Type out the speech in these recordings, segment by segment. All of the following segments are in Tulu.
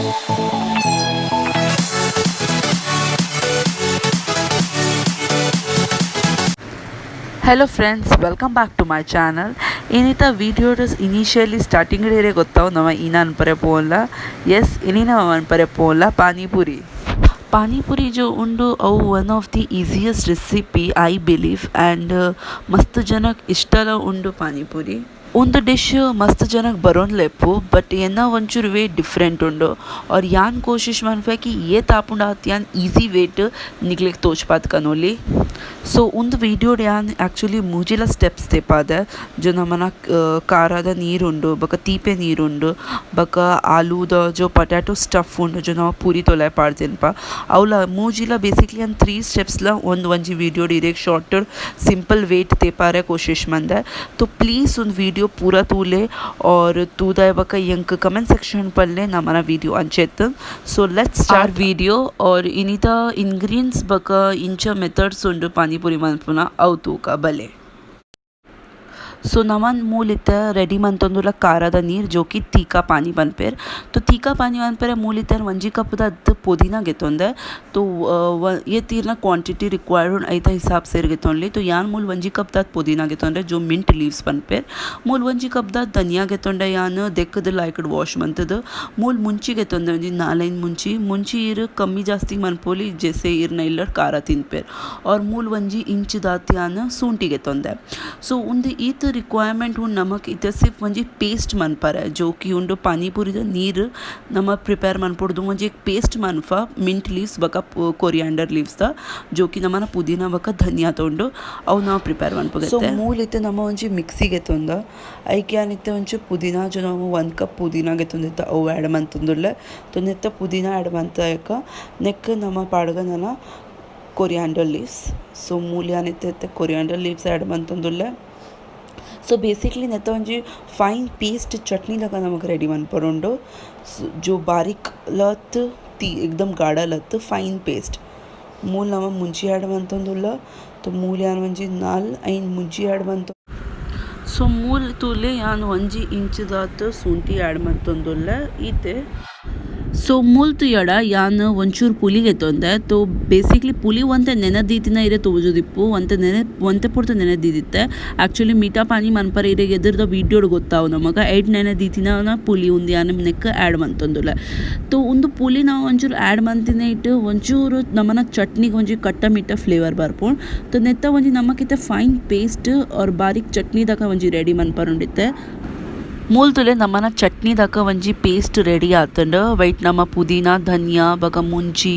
Hello friends, welcome back to my channel. ಇನಿತ video initially starting ಇರೆ ಗೊತ್ತಾವು ನಮ ಇನ ಅನ್ಪರೆ ಪೋಲ. ಎಸ್, ಇನಿ ನಮ ಮನ್ಪರೆ ಪೋಲ ಪಾನಿಪುರಿ. ಪಾನಿಪುರಿ जो ಉಂಡು ಅವು one of the easiest recipe, I believe, and ಮಸ್ತ್ ಜನಕ್ ಇಷ್ಟಲ ಉಂಡು ಪಾನಿಪುರಿ. ಒಂದು ಡಿಶ್ ಮಸ್ತ್ ಜನಕ್ ಬರೋನ್ಲೆಪ್ಪು, ಬಟ್ ಎನ್ನ ಒಂಚೂರು ವೇ ಡಿಫ್ರೆಂಟ್ ಉಂಡು. ಆರ್ ಯಾನ್ ಕೋಶಿಶ್ ಮನ್ಪೆ ಕಿ ಏತ್ ಆಪುಂಡು ಆತ್ ಯಾನ್ ಈಸಿ ವೇಟ್ ನಿಕ್ಲೆಗ್ ತೋಜ್ಪಾದ್ ಕನೊಲಿ. ಸೊ ಒಂದು ವಿಡಿಯೋಡ್ ಯಾನ್ ಆ್ಯಕ್ಚುಲಿ ಮೂಜಿಲ ಸ್ಟೆಪ್ಸ್ ತೆಪಾದೆ, ಜೊ ನಮನ ಖಾರದ ನೀರುಂಡು, ಬೊಕ ತೀಪೆ ನೀರುಂಡು, ಬೊಕ ಆಲೂದ ಜೊ ಪೊಟ್ಯಾಟೊ ಸ್ಟಫ್ ಉಂಡು, ಜೊ ನಮ ಪೂರಿ ತೊಲೆ ಪಾಡ್ದಿನ್ಪ ಅವ್ಲ ಮೂಜಿಲ. ಬೇಸಿಕ್ಲಿ ಯಾನ್ ತ್ರೀ ಸ್ಟೆಪ್ಸ್ಲ ಒಂದು ಒಂಜಿ ವಿಡಿಯೋಡ್ ಇರೆಗ್ ಶಾರ್ಟ್ ಸಿಂಪಲ್ ವೇಟ್ ತೇಪಾರೆ ಕೋಶಿಶ್ ಮಂದೆ. ತೋ ಪ್ಲೀಸ್ ಒಂದು ವಿಡಿಯೋ ಪೂರ ತೂಲೆ ಆರ್ ತೂದಾಯ್ ಬೊಕ ಎಂಕ್ ಕಮೆಂಟ್ ಸೆಕ್ಷನ್ ಪಲ್ಲೆ ನಮನ ವಿಡಿಯೋ ಅಂಚೆತ್. ಸೊ let's start video. R ಇನಿತ ingredients ಬೊಕ ಇಂಚ ಮೆಥಡ್ಸ್ ಉಂಡು ಪಾನಿಪುರಿ ಮನ್ಪುನ, ಅವು ತೂಕ ಬಲೆ. ಸೊ ನಮನ್ ಮೂಲ ಇತ್ತೆ ರೆಡಿ ಮಂತೊಂದುಲ್ಲ ಖಾರದ ನೀರು, ಜೋ ಕಿ ತೀಕಾ ಪಾನಿ ಪನ್ಪೆರ್. ತೋ ತೀಕಾ ಪಾನಿ ಮನ್ಪೆರೆ ಮೂಲ ಇತ್ತೆ ಒಂಜಿ ಕಪ್ದ ಪುದೀನ ಗೆತೊಂದೆ. ತೋ ಏತ್ ಈರ್ನ ಕ್ವಾಂಟಿಟಿ ರಿಕ್ವೈರ್ಡ್ ಉಂಡು, ಐತ ಹಿಸಾಬ್ ಸೇರ್ ಗೆತೊನ್ಲಿ. ತೋ ಯಾನ್ ಮೂಲು ಒಂಜಿ ಕಪ್ದಾತ್ ಪುದೀನ ಗೆತೊಂಡೆ, ಜೋ ಮಿಂಟ್ ಲೀವ್ಸ್ ಪನ್ಪೆರ್. ಮೂಲು ಒಂಜಿ ಕಪ್ದಾತ್ ಧನಿಯಾ ಗೆತೊಂಡೆ ಯಾನ್, ದೆಕ್ಕದ್ ಲಾಯ್ಕ್ಡ್ ವಾಶ್ ಮಂತುದು. ಮೂಲು ಮುಂಚಿ ಗೆತೊಂದೆ, ಒಂಜಿ ನಾಲೈನ್ ಮುಂಚಿ. ಮುಂಚಿ ಈರ್ ಕಮ್ಮಿ ಜಾಸ್ತಿ ಮನ್ಪೊಲಿ, ಜೆಸೆ ಈರ್ನ ಇಲ್ಲಡ್ ಖಾರ ತಿನ್ಪೆರ್. ಆರ್ ಮೂಲು ಒಂಜಿ ಇಂಚ್ ದಾತ್ ಯಾನ್ ಸೂಂಟಿ ಗೆತೊಂದೆ. ಸೊ ಉಂದು ಈತ್ ರಿಕ್ವೈರ್ಮೆಂಟ್ ಉಂಡು ನಮಕ್ ಇತ್ತೆ ಸಿರ್ಫ್ ಒಂಜಿ ಪೇಸ್ಟ್ ಮನ್ಪರೆ, ಜೋ ಕಿ ಉಂಡು ಪಾನಿಪುರಿದ ನೀರು ನಮ ಪ್ರಿಪೇರ್ ಮನ್ಪೊಡ್ದು ಒಂಜಿ ಪೇಸ್ಟ್ ಮನ್ಪ, ಮಿಂಟ್ ಲೀವ್ಸ್ ಬೊಕ ಕೊರಿಯಾಂಡರ್ ಲೀವ್ಸ್ ದ, ಜೋ ಕಿ ನಮನ ಪುದೀನ ಬೊಕ ಧನಿಯಾ ತೊಂಡು ಅವು ನಮ ಪ್ರಿಪೇರ್ ಮನ್ಪುಗ. ಸೊ ಮೂಲ ಇತ್ತೆ ನಮ ಒಂಜಿ ಮಿಕ್ಸಿ ಗೆತೊಂದ. ಐಕ್ ಯಾನ್ ಇತ್ತೆ ಒಂಚೂರು ಪುದೀನ, ಜೊ ನಮ 1 ಕಪ್ ಪುದೀನ ಗೆತೊಂದಿತ್ತ, ಅವು ಆ್ಯಡ್ ಮಂತೊಂದುಲ್ಲೆ. ತೊ ನೆತ್ತ ಪುದೀನ ಆ್ಯಡ್ ಮಂತಾಯಕ ನೆಕ್ಕ್ ನಮ ಪಾಡ್ಗ ನನ ಕೊರಿಯಾಂಡರ್ ಲೀವ್ಸ್. ಸೊ ಮೂಲ ಯಾನ್ ಇತ್ತೆ ಇತ್ತೆ ಕೊರಿಯಾಂಡರ್ ಲೀವ್ಸ್ ಆ್ಯಡ್ ಮಂತೊಂದುಲ್ಲೆ. ಸೊ ಬೇಸಿಕ್ಲಿ ನೆತ್ತ ಒಂಜಿ ಫೈನ್ ಪೇಸ್ಟ್ ಚಟ್ನಿ ಲಕ ನಮಕ್ ರೆಡಿ ಮನ್ಪರುಂಡು, ಜೋ ಬಾರೀಕ್ ಲತ್ ತಿ ಏಕ್ದಮ್ ಗಾಢ ಲತ್ ಫೈನ್ ಪೇಸ್ಟ್. ಮೂಲ ನಮ ಮುಂಚಿ ಆ್ಯಡ್ ಮಂತೊಂದುಲ್ಲ. ತೊ ಮೂಲ ಯಾನ್ ಒಂಜಿ ನಾಲ್ ಐನ್ ಮುಂಚಿ ಆ್ಯಡ್ ಮಂತೊ. ಸೊ ಮೂಲ ತೂಲೆ, ಯಾನ್ ಒಂಜಿ ಇಂಚ್ ದಾತ್ ಶುಂಠಿ ಆ್ಯಡ್ ಮಂತೊಂದುಲ್ಲೆ ಈತೆ. ಸೊ ಮೂಲ್ ತೂಯಡ, ಯಾನ್ ಒಂಚೂರು ಪುಲಿ ಗೆತೊಂದೆ. ತೋ ಬೇಸಿಕ್ಲಿ ಪುಲಿ ಒಂತೆ ನೆನೆ ದೀತಿನ ಇರೆ ತೋಜುದಿಪ್ಪು. ಒಂತೆ ನೆನೆ, ಒಂತೆ ಪೊರ್ತು ನೆನೆ ದೀದಿತ್ತೆ. ಆ್ಯಕ್ಚುಲಿ ಮೀಠಾ ಪಾನಿ ಮನ್ಪರೆ ಇರೆಗ್ ಎದುರ್ದ ವೀಡಿಯೋಡ್ ಗೊತ್ತಾವು ನಮಗ. ಐಟ್ ನೆನೆ ದೀತಿನ ಪುಲಿ ಉಂದು ಯಾನ್ ನೆಕ್ಕ್ ಆ್ಯಡ್ ಮಂತೊಂದುಲ್ಲೆ. ತೋ ಉಂದು ಪುಲಿ ನಾವು ಒಂಚೂರು ಆ್ಯಡ್ ಮಂತಿನೈಟ್ ಒಂಚೂರು ನಮನ ಚಟ್ನಿಗೆ ಒಂಜಿ ಕಟ್ಟ ಮಿಟ್ಟ ಫ್ಲೇವರ್ ಬರ್ಪುಂಡು. ತೋ ನೆತ್ತ ಒಂಜಿ ನಮಕಿತ್ತೆ ಫೈನ್ ಪೇಸ್ಟ್ ಆರ್ ಬಾರೀಕ್ ಚಟ್ನಿ ದಕ ಒಂಜಿ ರೆಡಿ ಮನ್ಪರುಂಡಿತ್ತೆ. ಮೂಲ್ ತೂಲೆ, ನಮನ ಚಟ್ನಿ ದಕ ಒಂಜಿ ಪೇಸ್ಟ್ ರೆಡಿ ಆತುಂಡು. ವೈಟ್ ನಮ ಪುದೀನ, ಧನಿಯಾ ಬೊಕ ಮುಂಚಿ,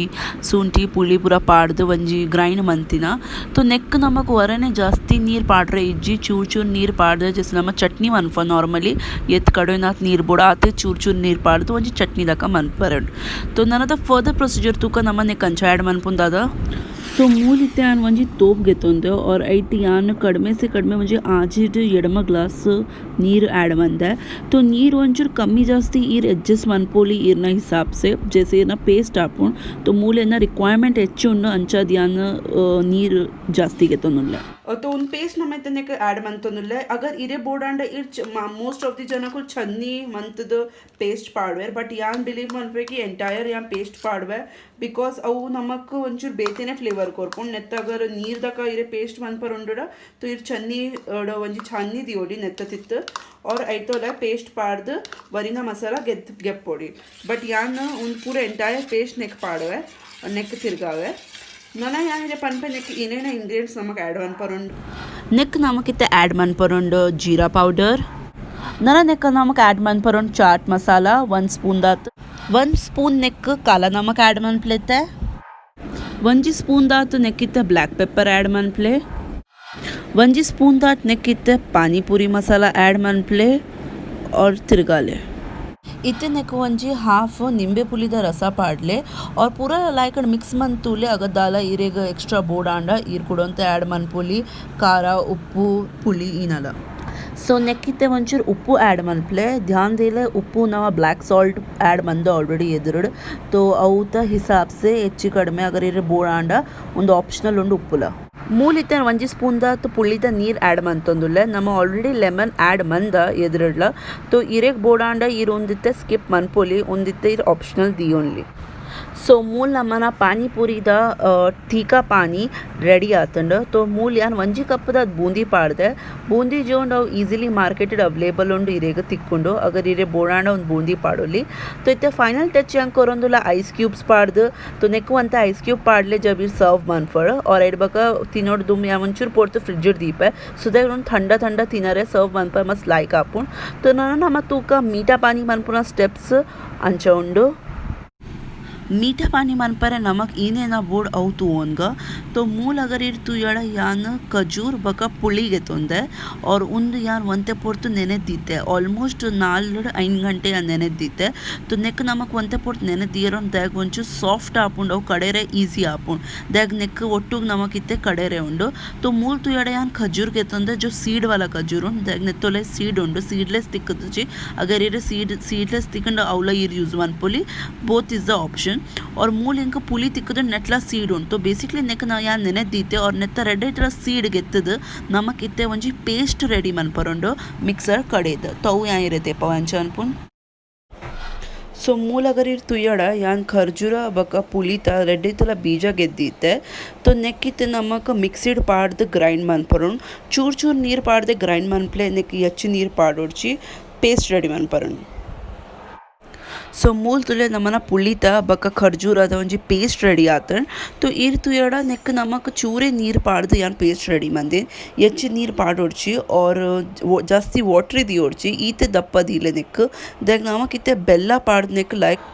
ಶುಂಠಿ, ಪುಳಿ ಪೂರ ಪಾಡ್ದು ಒಂಜಿ ಗ್ರೈಂಡ್ ಮಂತಿನ. ತೋ ನೆಕ್ಕ್ ನಮಕ್ ಒರನೆ ಜಾಸ್ತಿ ನೀರು ಪಾಡ್ರೆ ಇಜ್ಜಿ. ಚೂರು ಚೂರು ನೀರು ಪಾಡ್ದು, ಜಸ್ಟ್ ನಮ ಚಟ್ನಿ ಮನ್ಪ ನಾರ್ಮಲಿ ಏತ್ ಕಡಿಮೆನಾತ್ ನೀರು ಬೋಡ ಆತೆ ಚೂರು ಚೂರು ನೀರು ಪಾಡ್ದು ಒಂಜಿ ಚಟ್ನಿ ದಕ ಮನ್ಪರೆ ಉಂಡು. ತೋ ನನದ ಫರ್ದರ್ ಪ್ರೊಸೀಜರ್ ತೂಕ, ನಮ ನೆಕ್ಕ್ ಅಂಚ ಆ್ಯಡ್ ಮನ್ಪುನ ದಾದ. ಸೊ ಮೂಲ ಇತ್ತೆ ಯಾನ್ ಒಂಜಿ ತೋಪ್ ಗೆತೊಂದೆ. ಆರ್ ಐಟ್ ಯಾನ್ ಕಡಿಮೆ ಸೆ ಕಡಿಮೆ ಒಂಜಿ ಆಜಿಡ್ ಎಡಮ ಗ್ಲಾಸ್ ನೀರು ಆ್ಯಡ್ ಮಂದೆ. ತೋ ನೀರು ಒಂಚೂರು ಕಮ್ಮಿ ಜಾಸ್ತಿ ಈರ್ ಅಡ್ಜಸ್ಟ್ ಮನ್ಪೊಲಿ ಈರ್ನ ಹಿಸಾಬ್ ಸೆ, ಜೆಸೆ ಈರ್ನ ಪೇಸ್ಟ್ ಆಪುಂಡು. ತೋ ಮೂಲ ಎನ್ನ ರಿಕ್ವೈರ್ಮೆಂಟ್ ಹೆಚ್ಚು ಉಂಡು, ಅಂಚಾದ್ ಯಾನ್ ನೀರು ಜಾಸ್ತಿ ಗೆತೊಂದುಲ್ಲೆ. ತೋ ಒಂದು ಪೇಸ್ಟ್ ನಮ್ಮ ಇತ್ತನೆಕ್ ಆ್ಯಡ್ ಮಂತೊಂದುಲ್ಲೆ. ಅಗರ್ ಇರೆ ಬೋಡಾಂಡ ಇರ್ ಮೋಸ್ಟ್ ಆಫ್ the ಜನಕುಲು ಚನ್ನಿ ಮಂತದ ಪೇಸ್ಟ್ ಪಾಡುವೆರ್. ಬಟ್ ಯಾನ್ ಬಿಲೀವ್ ಮನ್ಪೆ ಎಂಟೈರ್ ಯಾನ್ ಪೇಸ್ಟ್ ಪಾಡುವೆ, because ಅವು ನಮಕ್ ಒಂಚೂರು ಬೇತೆನೆ ಫ್ಲೇವರ್ ಕೊರ್ಪುಂಡು. ನೆತ್ತ ಅಗರ್ ನೀರ್ ದಕ ಇರೆ ಪೇಸ್ಟ್ ಮನ್ಪರುಂಡುಡ, ತೋ ಇರ್ ಚನ್ನಿ ಒಂಜಿ ಚನ್ನಿ ದಿಯೋಡಿ ನೆತ್ತ ತಿತ್ತು ಆರ್ ಐತೋಲ ಪೇಸ್ಟ್ ಪಾಡ್ದು ವರಿನ ಮಸಾಲ ಗೆದ್ ಗೆಪ್ಪೊಡಿ. ಬಟ್ ಯಾನ್ ಒಂದು ಪೂರ ಎಂಟೈರ್ ಪೇಸ್ಟ್ ನೆಕ್ ಪಾಡುವೆ. ನೆಕ್ ತಿರ್ಗಾವೆ. ನನ ಯಾನ್ ಇರೆ ಪನ್ಪೆ, ನೆಕ್ ಏನೇನ ಇಂಗ್ರೀಡಿಯೆಂಟ್ಸ್ ನಮಕ್ ಆ್ಯಡ್ ಮನ್ಪರುಂಡು. ನೆಕ್ ನಮಕಿತ್ತೆ ಆ್ಯಡ್ ಮನ್ಪರುಂಡು ಜೀರಾ ಪೌಡರ್. ನನ ನೆಕ್ ನಮಕ್ ಆ್ಯಡ್ ಮನ್ಪರುಂಡು ಚಾಟ್ ಮಸಾಲ 1 ಸ್ಪೂನ್ ದಾತ್. 1 ಸ್ಪೂನ್ ನೆಕ್ ಕಾಲ ನಮಕ್ ಆ್ಯಡ್ ಮನ್ಪ್ಲೆತ್ತೆ. ಒಂಜಿ ಸ್ಪೂನ್ ದಾತ್ ನೆಕ್ಕಿತ್ತೆ ಬ್ಲ್ಯಾಕ್ ಪೆಪ್ಪರ್ ಆ್ಯಡ್ ಮನ್ಪ್ಲೆ. ಒಂಜಿ ಸ್ಪೂನ್ ದಾತ್ ನೆಕ್ಕಿತ್ತೆ ಪಾನಿಪುರಿ ಮಸಾಲ ಆ್ಯಡ್ ಮನ್ಪ್ಲೆ ಆರ್ ತಿರ್ಗಾಲೆ. ಇತ್ತೆ ನೆಕ್ ಒಂಜಿ ಹಾಫ್ ನಿಂಬೆ ಪುಲಿದ ರಸ ಪಾಡ್ಲೆ. ಆರ್ ಪೂರ ಲಾಯ್ಕಡ್ ಮಿಕ್ಸ್ ಮಂತುಲೆ. ಅಗ ದಾಲ ಇರೆಗ್ ಎಕ್ಸ್ಟ್ರಾ ಬೋಡಾಂಡ ಈರ್ ಕುಡೊಂತೆ ಆ್ಯಡ್ ಮನ್ಪೊಲಿ, ಖಾರ, ಉಪ್ಪು, ಪುಳಿ ಈನಲ. ಸೊ ನೆಕ್ಕಿತ್ತೆ ಒಂಚೂರು ಉಪ್ಪು ಆ್ಯಡ್ ಮನ್ಪ್ಲೆ. ಧ್ಯಾನ್ ದೇಲೆ, ಉಪ್ಪು ನವ ಬ್ಲ್ಯಾಕ್ ಸಾಲ್ಟ್ ಆ್ಯಡ್ ಮಂದ ಆಲ್ರೆಡಿ ಎದುರುಡ್. ತೋ ಅವುತ ಹಿಸಾಬ್ ಸೆ ಹೆಚ್ಚು ಕಡಿಮೆ ಅಗರ್ ಇರೆ ಬೋಡಾಂಡ ಒಂದು ಆಪ್ಷನಲ್ ಉಂಡು ಉಪ್ಪುಲ. ಮೂಲು ಇತ್ತೆ ಒಂಜಿ ಸ್ಪೂನ್ ದಾತ್ ಪುಳಿದ ನೀರ್ ಆ್ಯಡ್ ಮಂತೊಂದುಲ್ಲೆ. ನಮ already lemon add ಮಂದ ಎದುರುಡ್ಲ. ತೋ ಇರೆಗ್ ಬೋಡಾಂಡ ಇರ್ ಉಂದಿತ್ತೆ ಸ್ಕಿಪ್ ಮನ್ಪೊಲಿ, ಉಂದಿತ್ತೆ ಇರ್ ಆಪ್ಷನಲ್ ದಿಯೊನ್ಲಿ. ಸೊ ಮೂಲು ನಮನ ಪಾನಿಪುರಿದ ತೀಕಾ ಪಾನಿ ರೆಡಿ ಆತುಂಡು. ತೋ ಮೂಲು ಯಾನ್ ಒಂಜಿ ಕಪ್ಪುದ ಬೂಂದಿ ಪಾಡ್ದೆ. ಬೂಂದಿ ಜೋಂಡ್ ಅವು easily marketed available ಉಂಡು, ಇರೆಗ್ ತಿಕ್ಕುಂಡು. ಅಗರ್ ಇರೆ ಬೋಡಾಂಡ ಒಂದು ಬೂಂದಿ ಪಾಡೊಲಿ. ತೋ ಇತ್ತೆ ಫೈನಲ್ ಟಚ್ ಯಾನ್ ಕೊರೊಂದುಲ್ಲ ಐಸ್ ಕ್ಯೂಬ್ಸ್ ಪಾಡ್ದು. ತೋ ನೆಕ್ಕು ಒಂತೆ ಐಸ್ ಕ್ಯೂಬ್ ಪಾಡ್ಲೆ ಜಬ್ ಇರ್ ಸರ್ವ್ ಮನ್ಪೊಡು. ಆರ್ ಐಡ್ ಬೊಕ ತಿನೋಡು ದುಂಬು ಯಾನ್ ಒಂಚೂರು ಪೊರ್ತು ಫ್ರಿಡ್ಜ್ ದೀಪೆ, ಸೊ that ಉಂದು ಥಂಡ ಥಂಡ ತಿನರೆ ಸರ್ವ್ ಮನ್ಪರೆ ಮಸ್ತ್ ಲೈಕ್ ಆಪುಂಡು. ತೋ ನನ ನಮ ತೂಕ ಮೀಠಾ ಪಾನಿ ಮನ್ಪುನ ಸ್ಟೆಪ್ಸ್ ಅಂಚ ಉಂಡು. ಮೀಠಾ ಪಾನಿ ಮನ್ಪರೆ ನಮಕ್ ಏನೇನ ಬೋಡು ಅವು ತೂವೊನ್ಗ. ತೋ ಮೂಲು ಅಗರ್ ಇರ್ ತೂಯಡ ಯಾನ್ ಖಜೂರ್ ಬೊಕ ಪುಳಿ ಗೆತೊಂದೆ. ಆರ್ ಉಂದು ಯಾನ್ ಒಂತೆ ಪೊರ್ತು ನೆನೆದಿತ್ತೆ, ಆಲ್ಮೋಸ್ಟ್ 4-5 ಗಂಟೆ ಯಾನ್ ನೆನೆದಿತ್ತೆ. ತೋ ನೆಕ್ ನಮಕ್ ಒಂತೆ ಪೊರ್ತು ನೆನೆದಿಯರ ದಾಗ್ ಒಂಚೂರು ಸಾಫ್ಟ್ ಆಪುಂಡು, ಅವು ಕಡೆರೆ ಈಸಿ ಆಪುಂಡು. ದಾಗ್ ನೆಕ್ ಒಟ್ಟುಗ್ ನಮಕ್ ಇತ್ತೆ ಕಡೆರೆ ಉಂಡು. ತೋ ಮೂಲು ತೂಯಡ ಯಾನ್ ಖಜೂರ್ ಗೆತೊಂದೆ, ಜೋ ಸೀಡ್ ವಾಲ ಖಜೂರ್ ಉಂಡು. ದಾಗ್ ನೆತ್ತೊಲೆ ಸೀಡ್ ಉಂಡು, ಸೀಡ್ಲೆಸ್ ತಿಕ್ಕುದುಜಿ. ಅಗರ್ ಇರ್ ಸೀಡ್ಲೆಸ್ ತಿಕ್ಕುಂಡ ಅವ್ಲ ಇರ್ ಯೂಸ್ ಮನ್ಪೊಲಿ, both is the option. ಆರ್ ಮೂಲು ಎಂಕ್ ಪುಳಿ ತಿಕ್ಕುದು, ನೆಟ್ಲ ಸೀಡ್ ಉಂಡು. ತೋ ಬೇಸಿಕಲಿ ನೆಕ್ ನಾ ಯಾನ್ ನೆನೆದಿತ್ತೆ ಆರ್ ನೆತ್ತ ರೆಡ್ ಸೀಡ್ ಗೆತ್ತದು ನಮಕ್ ಇತ್ತೆ ಒಂಜಿ ಪೇಸ್ಟ್ ರೆಡಿ ಮನ್ಪರುಂಡು ಮಿಕ್ಸರ್ ಕಡೆದು. ತೋ ಅವು ಯಾನ್ ಇರೆ ತೇಪವ ಅಂಚ ಅನ್ಪುಂಡು. ಸೊ ಮೂಲ ಅಗರ್ ಇರ್ ತುಯ್ಯಡ ಯಾನ್ ಖರ್ಜೂರ ಬೊಕ ಪುಳಿತ ರೆಡ್ಡಿತ್ತಲ ಬೀಜ ಗೆದ್ದಿತ್ತೆ. ತೋ ನೆಕ್ಕಿತ್ತೆ ನಮಕ್ ಮಿಕ್ಸಿಡ್ ಪಾಡ್ದು ಗ್ರೈಂಡ್ ಮನ್ಪರುಂಡು. ಚೂರು ಚೂರು ನೀರು ಪಾಡ್ದೆ ಗ್ರೈಂಡ್ ಮನ್ಪಲೆ, ನೆಕ್ ಹೆಚ್ಚು ನೀರು ಪಾಡೊಡ್ಚಿ, ಪೇಸ್ಟ್ ರೆಡಿ ಮನ್ಪರುಂಡು. ಸೊ ಮೂಲು ತುಲೆ ನಮನ ಪುಳಿತ ಬೊಕ ಖರ್ಜೂರದ ಒಂಜಿ ಪೇಸ್ಟ್ ರೆಡಿ ಆತಂಡ್. ತೋ ಇರ್ ತುಯಡ ನೆಕ್ ನಮಕ್ ಚೂರೆ ನೀರು ಪಾಡ್ದು ಯಾನ್ ಪೇಸ್ಟ್ ರೆಡಿ ಮಂದಿನ್. ಹೆಚ್ಚು ನೀರು ಪಾಡೊಡ್ಚಿ ಆರ್ ಜಾಸ್ತಿ ವಾಟ್ರಿ ದಿಯೊಡ್ಚಿ, ಈತೆ ದಪ್ಪ ದೀಲೆ ನೆಕ್. ದಾಗ್ ನಮಕ್ ಇತ್ತೆ ಬೆಲ್ಲ ಪಾಡ್ದು ನೆಕ್ ಲೈಕ್.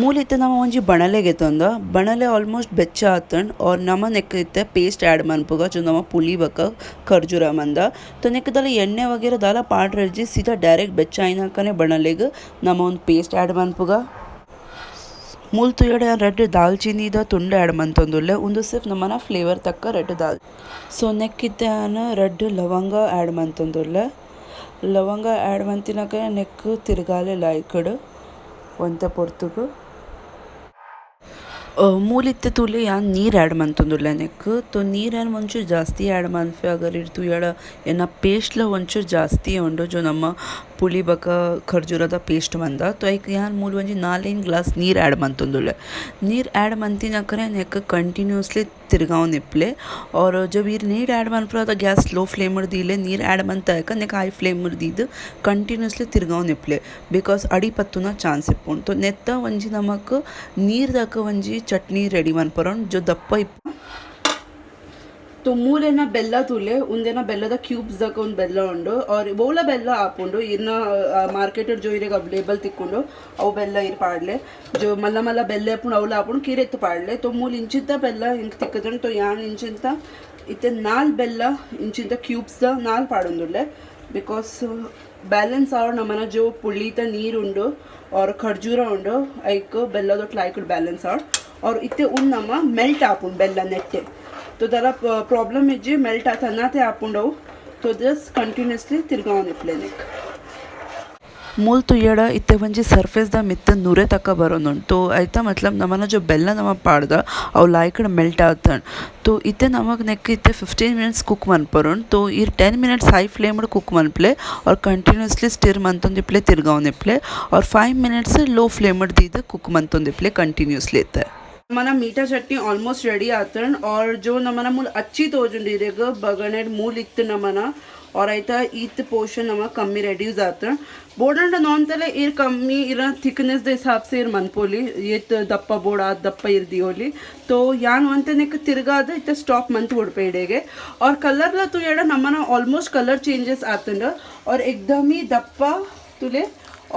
ಮೂಲು ಇತ್ತೆ ನಮ ಒಂಜಿ ಬಣಲೆ ಗೆತೊಂದ. ಬಣಲೆ ಆಲ್ಮೋಸ್ಟ್ ಬೆಚ್ಚ ಆತಂಡ್. ಆರ್ ನಮ ನೆಕ್ ಇತ್ತೆ ಪೇಸ್ಟ್ ಆ್ಯಡ್ ಮನ್ಪುಗ, ಜೋ ನಮ ಪುಳಿ ಬೊಕ ಖರ್ಜೂರ ಮಂದ. ತೋ ನೆಕ್ ದಾಲ ಎಣ್ಣೆ ವಗೇರ ದಾಲ ಪಾಡ್ರೆಡ್ಜಿ, ಸೀದಾ ಡೈರೆಕ್ಟ್ ಬೆಚ್ಚ ಆಯಿನಕನೆ ಬಣಲೆಗ್ ನಮ ಒಂದು ಪೇಸ್ಟ್ ಆ್ಯಡ್ ಮನ್ಪುಗ. ಮೂಲು ತೂಯಡ ರಡ್ಡ್ ದಾಲ್ಚಿನ್ನಿದ ತುಂಡು ಆ್ಯಡ್ ಮಂತೊಂದುಲ್ಲೆ. ಉಂದು ಸಿರ್ಫ್ ನಮನ ಫ್ಲೇವರ್ ತಕ್ಕ ರಡ್ಡ್ ದಾಲ್. ಸೊ ನೆಕ್ ಇತ್ತೆ ಯಾನ್ ರಡ್ಡ್ ಲವಂಗ ಆ್ಯಡ್ ಮಂತೊಂದುಲ್ಲೆ. ಲವಂಗ ಆ್ಯಡ್ ಮಂತಿನಕ ನೆಕ್ ತಿರ್ಗಾಲೆ ಲಾಯ್ಕಡ್ ಒಂತೆ ಪೊರ್ತುಗು. ಮೂಲು ಇತ್ತೆ ತೂಲೆ ಯಾನ್ ನೀರು ಆ್ಯಡ್ ಮಂತೊಂದುಲ್ಲೆ ನೆಕ್. ತೋ ನೀರು ಯಾನ್ ಒಂಚೂರು ಜಾಸ್ತಿ ಆ್ಯಡ್ ಮನ್ಪೆ. ಅಗರ್ ಇರ್ ತೂಯಡ ಎನ್ನ ಪೇಸ್ಟ್ಲ ಒಂಚೂರು ಜಾಸ್ತಿ ಉಂಡು, ಜೋ ನಮ್ಮ ಪುಳಿ ಬೊಕ ಖರ್ಜೂರದ ಪೇಸ್ಟ್ ಮಂದ. ತೋ ಐಕ್ ಯಾನ್ ಮೂಲು ಒಂಜಿ 4-5 ಗ್ಲಾಸ್ ನೀರು ಆ್ಯಡ್ ಮಂತೊಂದುಲ್ಲೆ. ನೀರು ಆ್ಯಡ್ ಮಂತಿನಕನೆ ನೆಕ್ ಕಂಟಿನ್ಯೂಸ್ಲಿ ತಿರ್ಗಾವೊಂದಿಪ್ಪುಲೆ. ಆರ್ ಜಬ್ ಇರ್ ನೀರು ಆ್ಯಡ್ ಮನ್ಪುನ gas low flame ದೀಲೆ. ನೀರು ಆ್ಯಡ್ ಮಂತಾಯಕ ನೆಕ್ ಹೈ ಫ್ಲೇಮ್ ದೀದ್ ಕಂಟಿನ್ಯೂಸ್ಲಿ ತಿರ್ಗಾವೊಂದಿಪ್ಪುಲೆ, because ಅಡಿ ಪತ್ತುನ ಚಾನ್ಸ್ ಇಪ್ಪುಂಡು. ತೋ ನೆತ್ತ ಒಂಜಿ ನಮಕ್ ನೀರ್ದಕ ಒಂಜಿ ಚಟ್ನಿ ರೆಡಿ ಮನ್ಪರೊಂಡು, ಜೋ ದಪ್ಪ ಇಪ್ಪು. ತೋ ಮೂಲೆನ ಬೆಲ್ಲ ತೂಲೆ, ಉಂದೆನ ಬೆಲ್ಲದ ಕ್ಯೂಬ್ಸ್ ದಕ ಒಂದು ಬೆಲ್ಲ ಉಂಡು. ಆರ್ ಓಲ ಬೆಲ್ಲ ಆಪುಂಡು ಇರ್ನ ಮಾರ್ಕೆಟ್ ಜೋ ಇರೆಗ್ ಅವೈಲೇಬಲ್ ತಿಕ್ಕುಂಡು ಅವು ಬೆಲ್ಲ ಇರ್ ಪಾಡ್ಲೆ. ಜೋ ಮಲ್ಲ ಮಲ್ಲ ಬೆಲ್ಲ ಇಪ್ಪುಂಡು ಅವ್ಲ ಆಪುಂಡು, ಕಿರೆತ್ ಪಾಡ್ಲೆ. ತೋ ಮೂಲು ಇಂಚಿಂತ ಬೆಲ್ಲ ಇಂಕ್ ತಿಕ್ಕುದುಂಡು. ತೋ ಯಾನ್ ಇಂಚಿಂತ ಇತ್ತೆ 4 ಬೆಲ್ಲ ಇಂಚಿಂತ ಕ್ಯೂಬ್ಸ್ the 4 ಪಾಡೊಂದುಲ್ಲೆ, because balance ಆವಡ್ ನಮನ ಜೋ ಪುಳಿತ ನೀರು ಉಂಡು ಆರ್ ಖರ್ಜೂರ ಉಂಡು, ಐಕ್ ಬೆಲ್ಲದೊಟ್ಟು ಲಾಯ್ಕ್ ಬ್ಯಾಲೆನ್ಸ್ ಆವಡ್. ಆರ್ ಇತ್ತೆ ಉಂದು ನಮ ಮೆಲ್ಟ್ ಆಪುಂಡು ಬೆಲ್ಲ ನೆಟ್ಟೆ. ತೋ ದಾಲ ಪ್ರಾಬ್ಲಮ್ ಇಜ್ಜಿ, ಮೆಲ್ಟ್ ಆತನಾತೆ ಆಪುಂಡು ಅವು. ತೋ ಜಸ್ಟ್ ಕಂಟಿನ್ಯೂಸ್ಲಿ ತಿರ್ಗಾವೊಂದಿಪ್ಪುಲೆ ನೆಕ್. ಮೂಲು ತೂಯಡ ಇತ್ತೆ ಒಂಜಿ ಸರ್ಫೇಸ್ ದ ಮಿತ್ತ್ ನುರೆ ತಕ್ಕ ಬರೊಂದುಂಡು. ತೋ ಐತ ಮತ್ಲಬ್ ನಮನ ಜೋ ಬೆಲ್ಲ ನಮ ಪಾಡ್ದ ಅವು ಲಾಯ್ಕಡ್ ಮೆಲ್ಟ್ ಆತಂಡ್. ತೋ ಇತ್ತೆ ನಮಕ್ ನೆಕ್ ಇತ್ತೆ 15 ಮಿನಿಟ್ಸ್ ಕುಕ್ ಮನ್ಪೊರುಂಡು. ತೋ ಇರ್ 10 minutes high flame cook ಮನ್ಪುಲೆ R continuously stir ಮಂತೊಂದಿಪ್ಪುಲೆ, ತಿರ್ಗಾವೊಂದಿಪ್ಪುಲೆ. R 5 minutes low flame ದೀದ್ ಕುಕ್ ಮಂತೊಂದಿಪ್ಪುಲೆ ಕಂಟಿನ್ಯೂಸ್ಲಿ ಇತ್ತೆ. ನಮನ ಮೀಠಾ ಚಟ್ನಿ ಆಲ್ಮೋಸ್ಟ್ ರೆಡಿ ಆತಂಡ್. ಆರ್ ಜೋ ನಮನ ಮೂಲು ಅಚ್ಚಿ ತೋಜುಂಡು ಇರೆಗ್ ಬಗಣೆಡ್ ಮೂಲು ಇತ್ತು ನಮನ. ಆರ್ ಐತ ಈತ್ ಪೋರ್ಷನ್ ನಮ ಕಮ್ಮಿ ರೆಡ್ಯೂಸ್ ಆತಂಡ್. ಬೋಡಂಡ ನಾನ್ತಲೆ ಇರ್ ಕಮ್ಮಿ ಇರ ಥಿಕ್ನೆಸ್ the ಹಿಸಾಬ್ ಸೆ ಇರ್ ಮನ್ಪೊಲಿ, ಏತ್ ದಪ್ಪ ಬೋಡ ಆತ್ ದಪ್ಪ ಇರ್ ದಿಯೋಲಿ. ತೋ ಯಾನ್ ಒಂತೆನೆಕ್ ತಿರ್ಗಾದ ಇತ್ತೆ ಸ್ಟಾಪ್ ಮಂತ್ ಬುಡ್ಪೆ ಇಡೆಗೆ. ಆರ್ ಕಲರ್ಲ ತೂಯಡ ನಮನ almost colour changes ಆತಂಡ್. R ಏಕ್ದಮ್ ही ದಪ್ಪ ತುಲೆ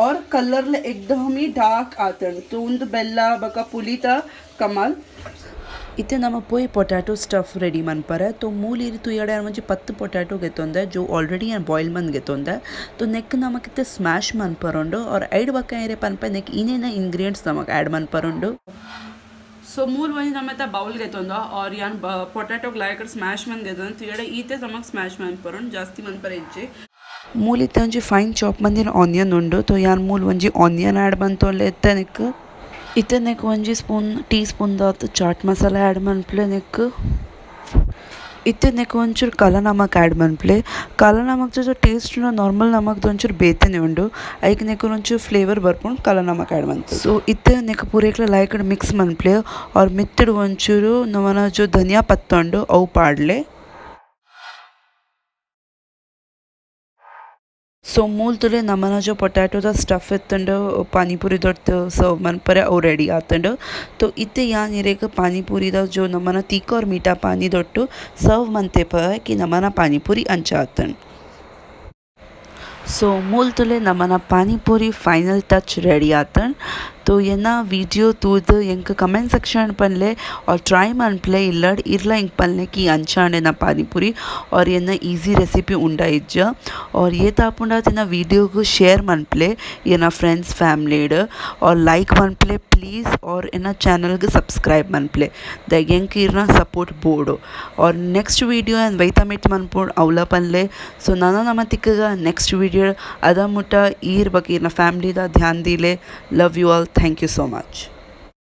और कलर एकदम ही डार्क ಆತಂಡ್. ತೋ ಉಂದು ಬೆಲ್ಲ ಬೊಕ ಪುಲಿತ ಕಮಾಲ್. ಇತ್ತೆ ನಮ ಪೋಯಿ potato stuff ready ಮನ್ಪರೆ. ತೋ ಮೂಲು ಇರ್ ತೂಯಡ ಯಾನ್ ಒಂಜಿ 10 ಪೊಟ್ಯಾಟೊ ಗೆತೊಂದೆ, ಜೋ ಆಲ್ರೆಡಿ ಯಾನ್ ಬಾಯ್ಲ್ ಮಂತ್ ಗೆತೊಂದೆ. ತೋ ನೆಕ್ ನಮಕ್ ಇತ್ತೆ ಸ್ಮ್ಯಾಶ್ ಮನ್ಪರುಂಡು. ಆರ್ ಐಡ್ ಬೊಕ ಇರೆ ಪನ್ಪೆ ನೆಕ್ ಏನೇನ ಇಂಗ್ರೀಡಿಯೆಂಟ್ಸ್ ನಮಕ್ ಆ್ಯಡ್ ಮನ್ಪರುಂಡು. ಸೊ ಮೂಲು ಒಂಜಿ ನಮತ ಬೌಲ್ ಗೆತೊಂದ. ಆರ್ ಯಾನ್ ಪೊಟ್ಯಾಟೊಗ್ ಲಾಯ್ಕಡ್ ಸ್ಮ್ಯಾಶ್ ಮಂತ್ ಗೆತೊಂದ. ತೂಯಡ ಈತೆ ನಮಕ್ ಸ್ಮ್ಯಾಶ್ ಮನ್ಪರುಂಡು, ಜಾಸ್ತಿ ಮನ್ಪರೆ ಇಜ್ಜಿ. ಮೂಲು ಇತ್ತೆ ಒಂಜಿ ಫೈನ್ ಚಾಪ್ ಮಂದಿನ ಆನಿಯನ್ ಉಂಡು. ತೋ ಯಾನ್ ಮೂಲು ಒಂಜಿ ಆನಿಯನ್ ಆ್ಯಡ್ ಮಂತೊಲ್ಲೆ ಇತ್ತೆ ನೆಕ್. ಇತ್ತೆ ನೆಕ್ ಒಂಜಿ spoon tea spoon ದಾತ್ ಚಾಟ್ ಮಸಾಲ ಆ್ಯಡ್ ಮನ್ಪುಲೆ ನೆಕ್. ಇತ್ತೆ ನೆಕ್ ಒಂಚೂರು ಕಾಲ ನಮಕ್ ಆ್ಯಡ್ ಮನ್ಪುಲೆ. ಕಾಲ ನಮಕ್ ಟೇಸ್ಟ್ ನಾರ್ಮಲ್ ನಮಕ್ ಒಂಚೂರು ಬೇತೆನೆ ಉಂಡು. ಐಕ್ ನೆಕ್ ಒಂಚೂರು ಫ್ಲೇವರ್ ಬರ್ಪುಂಡು ಕಾಲ ನಮಕ್ ಆ್ಯಡ್ ಮಂತ್. ಸೊ ಇತ್ತೆ ನೆಕ್ ಪೂರೆಕ್ಲ ಲಾಯ್ಕ್ ಮಿಕ್ಸ್ ಮನ್ಪುಲೆ. ಆರ್ ಮಿತ್ತುಡು ಒಂಚೂರು ನಮನ ಜೋ ಧನಿಯಾ ಪತ್ತ ಉಂಡು ಅವು ಪಾಡ್ಲೆ. ಸೊ ಮೂಲು ತೂಲೆ ನಮನ ಜೋ ಪೊಟ್ಯಾಟೊದ ಸ್ಟಫ್ ಇತ್ತುಂಡು ಪಾನಿಪುರಿ ದೊಟ್ಟು ಸರ್ವ್ ಮನ್ಪರೆ ಅವು ರೆಡಿ ಆತುಂಡು. ತೋ ಇತ್ತೆ ಯಾನ್ ಇರೆಗ್ ಪಾನಿಪುರಿದ ಜೋ ನಮನ ತೀಕ ಆರ್ ಮೀಠಾ ಪಾನಿ ದೊಟ್ಟು ಸರ್ವ್ ಮಂತೆ ಕಿ ನಮನ ಪಾನಿಪುರಿ ಅಂಚ ಆತುಂಡು. ಸೊ ಮೂಲು ತೂಲೆ ನಮನ ಪಾನಿಪುರಿ ಫೈನಲ್ ಟಚ್ ರೆಡಿ ಆತುಂಡು. ತೋ ಎನ್ನ ವಿಡಿಯೋ ತೂದು ಎಂಕ್ ಕಮೆಂಟ್ ಸೆಕ್ಷನ್ ಪನ್ಲೆ ಆರ್ ಟ್ರೈ ಮನ್ಪುಲೆ ಇಲ್ಲಡ್ ಇರ್ಲ ಎಂಕ್ ಪನ್ಲೆ ಕಿ ಅಂಚ ಆಂಡ್ ಎನ್ನ ಪಾನಿಪುರಿ ಆರ್ ಎನ್ನ ಈಸಿ ರೆಸಿಪಿ ಉಂಡ ಇಜ್ಜ. ಆರ್ ಏತ್ ಆಪುಂಡ ಎನ್ನ ವಿಡಿಯೋಗ್ ಶೇರ್ ಮನ್ಪುಲೆ ಎನ್ನ ಫ್ರೆಂಡ್ಸ್ ಫ್ಯಾಮಿಲಿಡ್ ಆರ್ ಲೈಕ್ ಮನ್ಪುಲೆ ಪ್ಲೀಸ್ ಆರ್ ಎನ್ನ ಚಾನಲ್ಗ್ ಸಬ್ಸ್ಕ್ರೈಬ್ ಮನ್ಪುಲೆ. ದಾಯೆಗ್ ಎಂಕ್ ಇರ್ನ ಸಪೋರ್ಟ್ ಬೋಡು. ಆರ್ ನೆಕ್ಸ್ಟ್ ವಿಡಿಯೋ ಯಾನ್ ಒಯ್ತ ಮೀಟ್ ಮನ್ಪೊಡು ಅವ್ಲ ಪನ್ಲೆ. ಸೊ ನನ ನಮ ತಿಕ್ಕುಗ ನೆಕ್ಸ್ಟ್ ವಿಡಿಯೋ ಅದ ಮುಟ ಈರ್ ಬೊಕ ಇರ್ನ ಫ್ಯಾಮಿಲಿದ Dhyan ದೀಲೆ. Love you all, thank you so much.